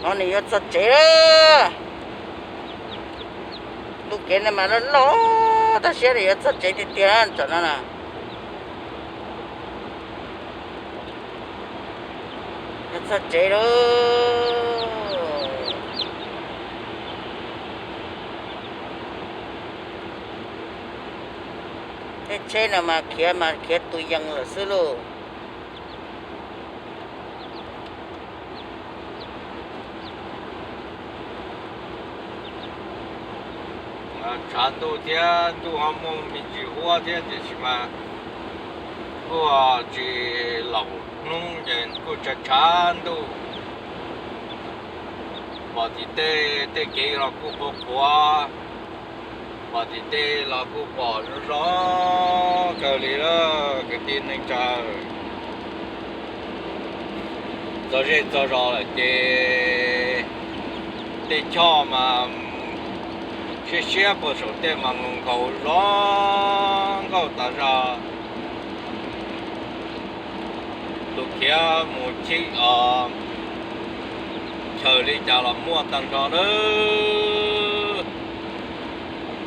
No nws yuav txog tsev lawm. Ntu kev no mas loj loj, tab sis nws yuav txog tsev tiag tiag tam no na. Yuav txog tsev lawm. Tej tsheb no mas khiav mas khiav tus yees lawm xwb lauj. Tshav ntuj thiab ntuj ho muaj me ntsis huab thiab tiam sis mas kuj tsis laus hnub ces kuj tshav tshav ntuj. Pom tim tej tej kev los kuj qhuav qhuav, pom tim tej los kuj pom zoo zoo kawg li lawm kwv tij neej tsa. Txog zej txog zos lawm ces tej choj mas siab siab puag saum tej mas nkaus nkaus zog nkauj tas zog. Tus khiav mus chim os, chaw li cas los muaj tag nrho nawb.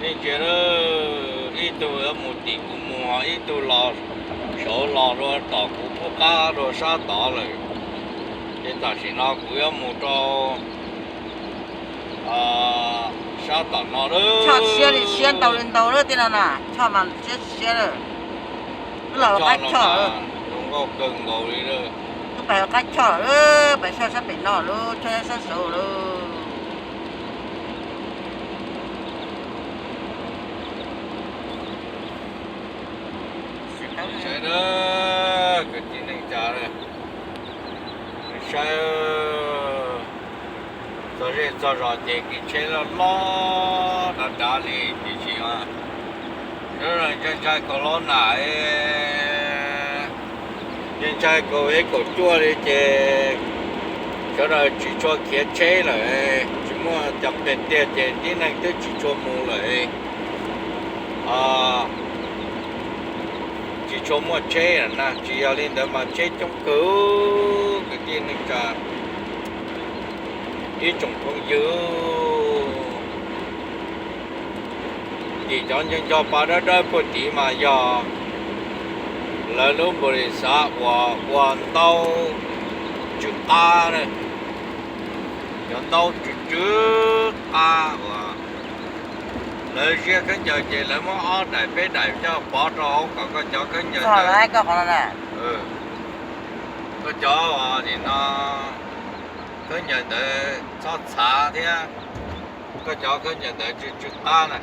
Nej ntsia, ib tug yuav mus tim kuv mus, ib tug los saud los rau tom kuv pub qab rau sab tod lawm. Ces tam sim no kuv yuav mus rau sab tom no lawm. Choj siab li siab ntau li ntau lawm tej no na, choj mas siab siab lawm. Wb los qab choj, zoo nkauj kawg nkaus li lawm. Wb pais qab choj lawm, pais sab sab pem no lawm, choj sab saud lawm. Saib, kwv tij neej tsa, saib, txog zej txog zos ces kev tsheb loj loj dav dav li tiam sis mas sawv daws ntshai ntshai kaus hlab nam, ntshai ntshai kaus ib kaum cuaj li ces sawv daws tsis tshua khiav tsheb lawm, tsis muaj cov pes tiag ces tib neeg twb tsis tshua mus lawm. Tsis tshua muaj tsheb na, tsis yog li ntawd mas tsheb coob kawg, kwv tij neej tsa, ib tsoom phooj ywg. Tim cov nco nco pa dawb dawb puag tid mas yog lawv lub npaum li xav uas ua ntaub tsw qab na, cov ntaub tsw tsw qab uas lawv ziab khaub ncaws ces lawv muab ob daim peb daim coj pov rau hauv kom koj cov khaub ncaws ntawd, koj cov nim no khaub ncaws ntawd txhob txhav thiab, koj cov khaub ncaws ntawd tsw tsw qab na.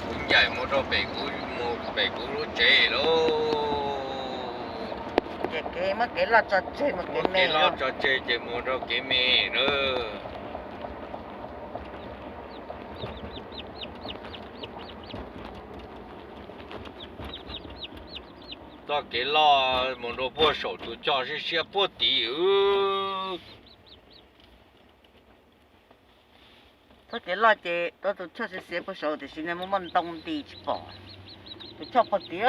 Kuv ncaim mus rau pem kuv, mus pem kuv lub tsev lauj. Ces kev muab kev loj tso tseg mus kev me, loj tso tseg ces mus rau kev me na. Txoj kev loj mus rau puag saum tus choj siab siab puag tid. Txoj kev loj ces tau tus choj siab siab puag saum tiam sis muaj muaj ntoo nti tsis pom. Tus choj puag tid,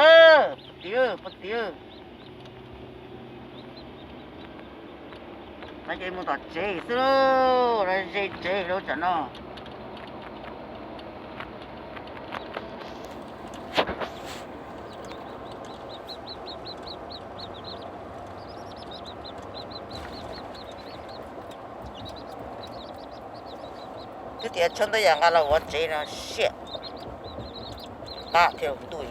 puag tid, puag tid. No ces mus tom tsev xwb lauj, ze tsev lawm tsam no. Twb tias tshawb ntaj yam nqa los ua tsev no siab, qab thiab ntuj.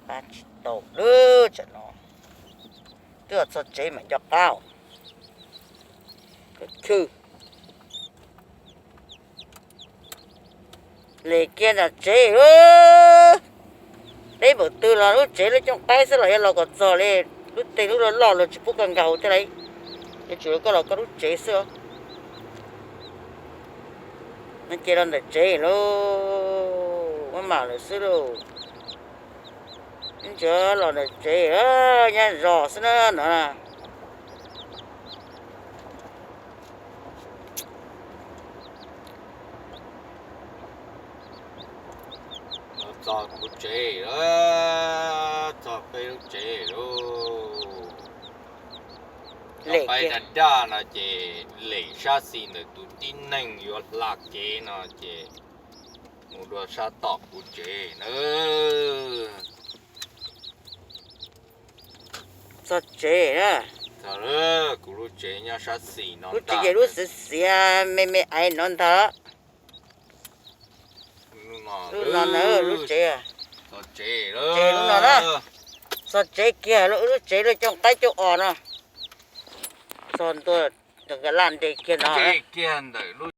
Qab tsis tau lawm tsam no, twb txog tsev mam nco qab. Khw, le kiag nram tsev lauj. Deb npaum twg los lub tsev lub cooj qaib xwb los yuav los kom txog li. Lub teg lub loj loj los tsis pub koj nkaus thiab lauj, yuav tsum koj los koj lub tsev xwb. No ces los ntawm tsev lauj, maj mam lawm xwb lauj. Ntsia los ntawm tsev, nyob zos xwb na no. Los Txog kuv tsev lawm, txog peb lub tsev lawm. Lem peb kiag daj daj no ces lem sab xis ntawm tus tib neeg yuav hla kev no ces mus dua sab tom kuv tsev na. Txog tsev na. Txog lawm, kuv lub tsev nyob sab xis no. Lub tsev ces lub xiav xiav me me aiv no ntag. Lub no na, lub tsev. Txog tsev lawm. Tsev lub no na. Txog tsev kiag lub, lub tsev lub cooj qaib cooj os no. Txog ntua, nws laj nres kiag no. Kiag ntawm lub